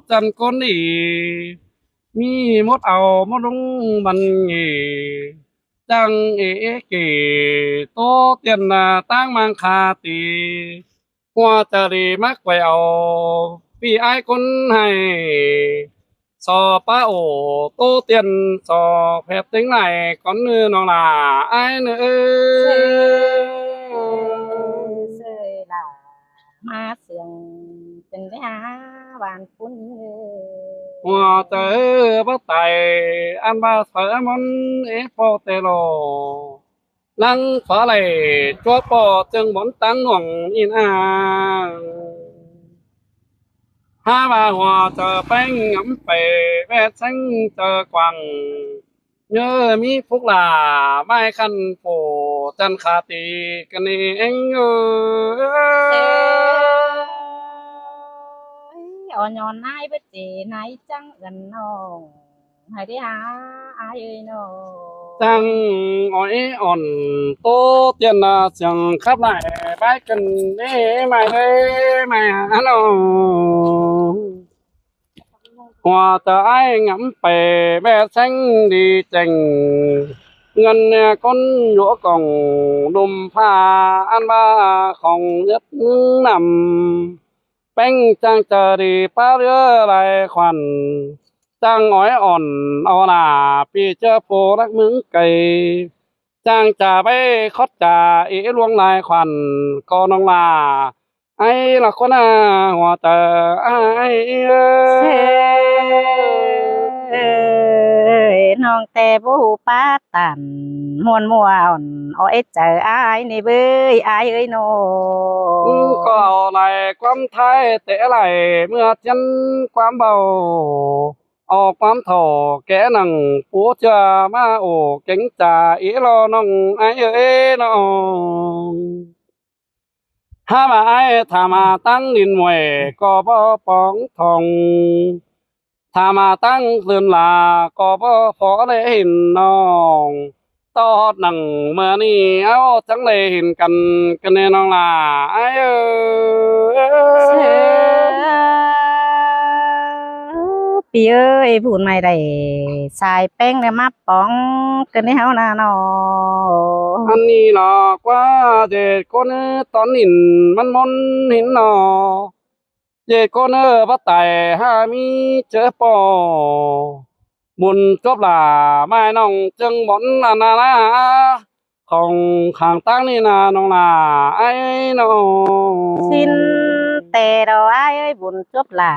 ຈັນກົນດີ ມີໝົດເອົາໝົດລຸງມັນເງ ຈັ່ງເອເອເກ ໂຕຕຽນໜ້າຕ່າງມັງຄາຕີ ຫົວຈະດີມັກໄກວເອົາ ປີ້ອ້າຍຄົນໃຫ້ ສໍປາໂອ ໂຕຕຽນສໍແຜບເຕັງຫຼາຍກ່ອນເນີນ້ອງຫຼ້າ ອ້າຍເນີ. ເຊີຍ ເຊີຍຫຼ້າ ມາເຊື່ອງເປັນໄດ້ຫາຫວານຄຸນເອີຍ ຫົວໃຈບໍ່ຕາຍ ອັນວ່າເສືອມັນເອໂປເຕໂລ ນັງຟ້າໄຫຼ ຈົວປໍເຈີງບົນຕັງໜ່ວງອິນອາງ ຫາວ່າຫົວເຈີແປ້ງງຳໄປ ແວດແຊງເຈີກວາງ ເຍມີພຸກຫຼ້າ ໄມ້ຂັນໂປ ຈັນຂາຕີກັນເອງເອີຍ ເອີຍ ອ່ອນຍອນນາຍເບິດເຈ ນາຍຈັງເອື້ອນນ້ອງ ໃຫ້ໄດ້ຫາອ້າຍເອີຍນ້ອງ ຈັ່ງອ້ອຍອ່ອນ ໂຕຕຽນໜ້າສຽງຂັບໄລ່ ໄປກັນເດ້ ມາເອີຍ ມາຫານ້ອງ ຫົວໃຈອ້າຍງຳໄປ ແວດແຊງດີເຈັງ ເງິນເນຍຄົນຢູ່ກອງ ດຸມຜ້າອັນວ່າຂອງເຫືອດນຳ ແປ້ງຈັ່ງຈະດີປາເຫຼືອຫຼາຍຂວັນ ຈັ່ງອ້ອຍອ່ອນເອົາໜ້າ ປີເຈີໂພລັກເມືອງໄກ ຈັ່ງຈະໄປຄອດຈາເອຫຼວງຫຼາຍຂວັນ ກໍນ້ອງຫຼ້າ ໄອ້ລະຄົນໜ້າຫົວໃຈອ້າຍເອີຍ ເອີຍ ນ້ອງແຕ່ບໍ່ຮູ້ປາດຕານ ມ່ວນມົວອ່ອນ ເອົາເອັດໃຈອ້າຍນີ້ເວີຍ ອ້າຍເອີຍນ້ອງ ກໍເອົາໄຫຼຄວາມທ້າຍແຕ່ໄຫຼ ເມື່ອທຽນຄວາມເບົາ ເອົາຄວາມເຖົ້າແກ່ໜັງ ປູເຊື່ອມາໂອເກັງຈາອີຫຼໍນ້ອງ ອ້າຍເອີຍນ້ອງ. ຫາວ່າອ້າຍຖາມມາຕັ້ງດິນມວຍກໍບໍ່ປອງທອງ ຖາມມາຕັ້ງເລີນລາກໍບໍ່ພໍໄດ້ເຫັນນ້ອງ ຕໍ່ຮອດໜັງເມື່ອນີ້ເຮົາຈັ່ງໄດ້ເຫັນກັນ ກັນແນ່ນ້ອງຫຼ້າ ອ້າຍເອີຍ ປີເອີຍ ບຸນໃໝ່ໄດ້ສາຍແປ້ງໄດ້ມາປອງກັນໃນເຮົານານ້ອງ ອັນນີ້ລະກວ່າເດດຄົນ ຕອນນິນມັນມົນເຫັນໜໍ ເດດຄົນເອີ ບໍ່ຕາຍຫາມີເຈີປໍ ບຸນຈົບຫຼ້າ ໝາຍນ້ອງເຈີງບົນອັນນານາ ຂອງຂ້າງຕ່າງນີ້ນານ້ອງຫຼ້າ ອ້າຍເອີຍນ້ອງ ສິ້ນແຕ່ດອກອ້າຍເອີຍ ບຸນຈົບຫຼ້າ